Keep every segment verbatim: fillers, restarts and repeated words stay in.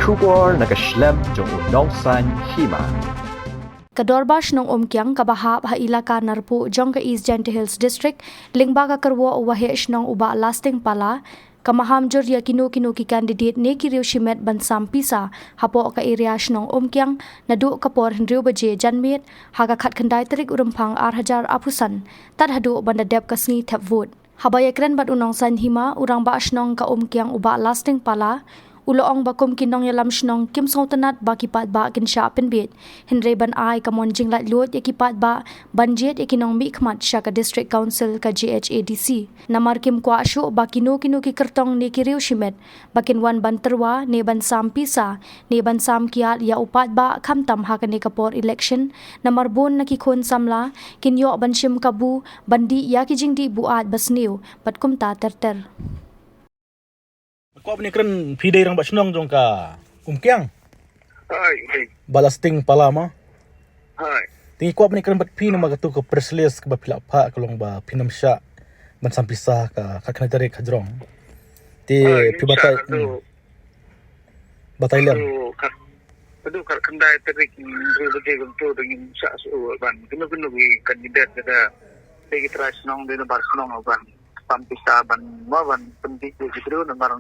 Khubor na ka shlem jong u Nongsaiñ Hima. Ka Dorbar Shnong Umkiang kaba hap ha Elaka Narpuh jong ka East Jaintia Hills District, lyngba ka kyrwoh u Waheh Shnong u Bah Lasting Pala, ka maham jur ïa kino kino ki candidate ne ki riew shimet ban sam pisa hapoh ka area Shnong Umkiang naduh ka por hynriew baje janmiet ha ka khatkhyndai tarik u Rymphang ar hajar arphew san, tad haduh ban da dep ka sngi thep vote. Haba ïakren bad u Nongsaiñ Hima, u Rangbah Shnong ka Umkiang u Bah Lasting Pala, u la ong ba kum ki nongïalam shnong kim sngewtynnat ba ki paidbah kin shah pynbiej, hynrei ban ai ka mon jinglaitluid ïa ki paidbah ban jied ïa ki nongmihkhmat sha ka District Council ka J H A D C. Namar kim kwah shuh ba kino kino ki kyrtong ne ki riew shimet ba kin wan ban tyrwa ne ban sam pisa ne ban sam kiad ïa u paidbah khamtam ha kane ka por election, namar bun na ki khun samla kin ïoh ban shim kabu ban dih ïa ki jingdih buaid basniew bad kumta ter ter. Kwah ban ïakren, phi dei rangbah shnong jong ka Umkiang? Hai, hai. Bah Lasting Pala mo? Hai. Te ngi kwah ban ïakren bad phi namar katu ka press release kaba phi la phah ka long ba phin ym shah ban sam pisa ha ka khatkhyndai tarik hajrong. Te phi batai, hmm. Batai lem. Haduh khat, haduh khatkhyndai tarik, hynriew baje kumto da ngin shah shuh ban kino kino ki candidate, lada dei ki trai shnong, dei na bar shnong, ban sam pisa ban mo, ban pyndih ïa ki briew namar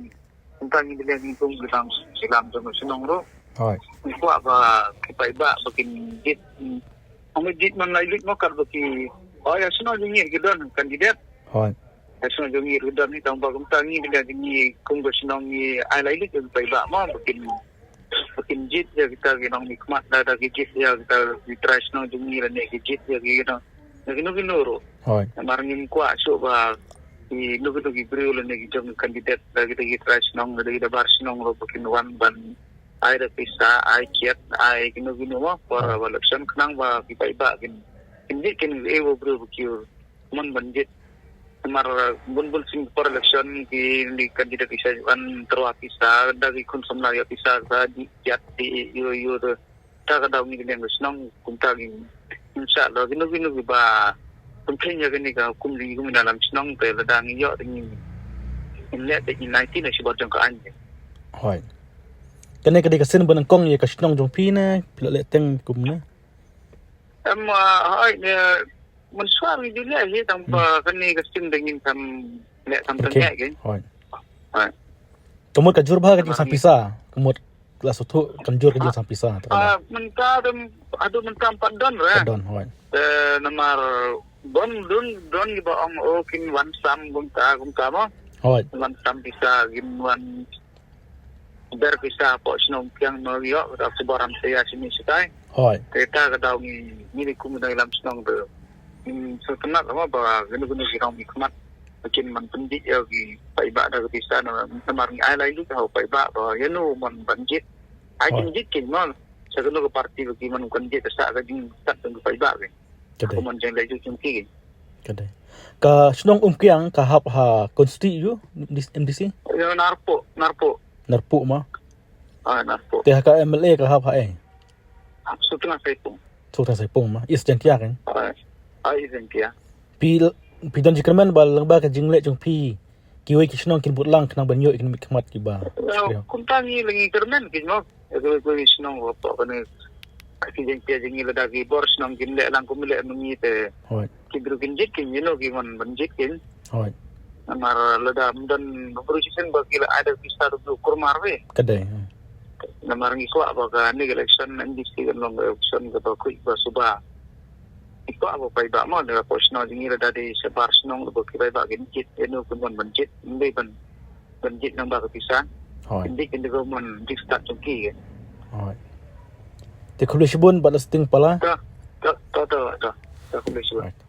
kumta ngi dei ngi kum ki nongïalam jong ka shnong ruh. Hooid. Ngi kwah ba ki paidbah ba kin jied, ong jied man lai lut mo, kat ba ki, oh, ïa shnong jong ngi ki don candidate. Hooid. Ïa shnong jong ngi ki don, tang ba kumta ngi dei ngi kum ka shnong ngi ai lai lut ïa ki paidbah mo, ba kin, ba kin jied ïa kita ki nongmihkhmat, lada ki jied ïa kita ki trai shnong jong ngi lane ki jied ïa ki nong, ïa kino kino ruh. Hooid. Namar ngim kwah shuh ba kino kino ki briew lane ki jong candidate, lada kita ki trai shnong, lada kita bar shnong ruh ba kin wan ban ai da pisa, ai kiad, ai kino kino mo por ba election, khnang ba ki paidbah kin, kin jied, kin ïohi ba briew ba ki mon ban jied. Namar bun bun sien por election ki, ki candidate ki shah wan tyrwa pisa, da ki khun samla ïa pisa, ka dih kiad, dih ïoh ïoh te. Ta ka daw ngi dei ngi shnong kumta ngi, ngi shah la kino kino kiba pynkheiñ ïa kane ka kum dei kum nongïalam shnong, te lada ngi ïoh te ngi, ngi leh te ngi nineteen na shibor jong ka aiñ. Hooid. Kane ka dei ka sien ba nyngkong ïa ka shnong jong phi ne phi la leh teng kumne? Em, ah, hooid, ne, mynshuwa ngi ju leh hi, tang ba kane ka sien da ngin kham leh kham teng ki. Hooid. Hooid. Ka mut ka jur bha ka jingsam pisa, ka mut la sngewthuh ka jur ka jingsam pisa. Ah, mynta dang, haduh mynta ym pat don re. Ym pat don, hooid. Te namar don, don, don kiba ong, oh, kin wan sam kumta kumta mo. Hooid. Wan sam pisa, kin wan ber pisa hapoh shnong Umkiang, no ïoh, ka dei sibor am saya sini sitai. Hooid. Te ta ka daw ngi, ngi dei kum nongïalam shnong te, hmm, sngewtynnat mo ba kino kino ki nongmihkhmat ba kin mon pyndih ïa ki paidbah da ka pisa, namar ngi ai lai lut ha u paidbah ba ïano mon ban jied. Ai kin jied kin mo. Sa kano ka parti ba ki mon ban jied, sa ka jingstad jong ki paidbah ki. Ka dei. Ka mon jong lai lut jong ki. Ka dei. Ka shnong Umkiang ka hap ha constituency M D C? Ïa, Narpuh, Narpuh. Narpuh mo? Ah, Narpuh. Te ha ka M L A ka hap ha ei? Hap Sutnga Saipung. Sutnga Saipung mo? East Jaintia kan? Ah, ah, East Jaintia. Phi, phi don jingkyrmen ba lyngba ka jingleh jong phi kiwei ki shnong kin bud lang khnang ban ïoh ïa ki nongmihkhmat kiba. Kumta ngi la ngi kyrmen ki mo. Ïa kiwei kiwei ki shnong hapoh kane ka East Jaintia jong ngi, lada ki bor shnong kin leh lang kum leh ma ngi te. Hooid. Ki briew kin jied kin, ïano ki mon ban jied kin. Hooid. Namar lada ym don briew shisien ba ki la ai da pisa ruh briew kumar be. Ka dei. Namar ngi kwah ba kane ka election M D C kan long ka election kaba khuid ba suba. Ngi kwah ba paidbah mo, da ka por shnong jong ngi lada dei shabar shnong ba ki paidbah kin jied, ïano ki mon ban jied, ym dei ban, ban jied namar ka pisa. Hooid. Kin jied kin dei ka mon jingstad jong ki. Hooid. Te khublei shibun Bah Lasting Pala. To, to, to, to, to. To khublei shibun. Hooid.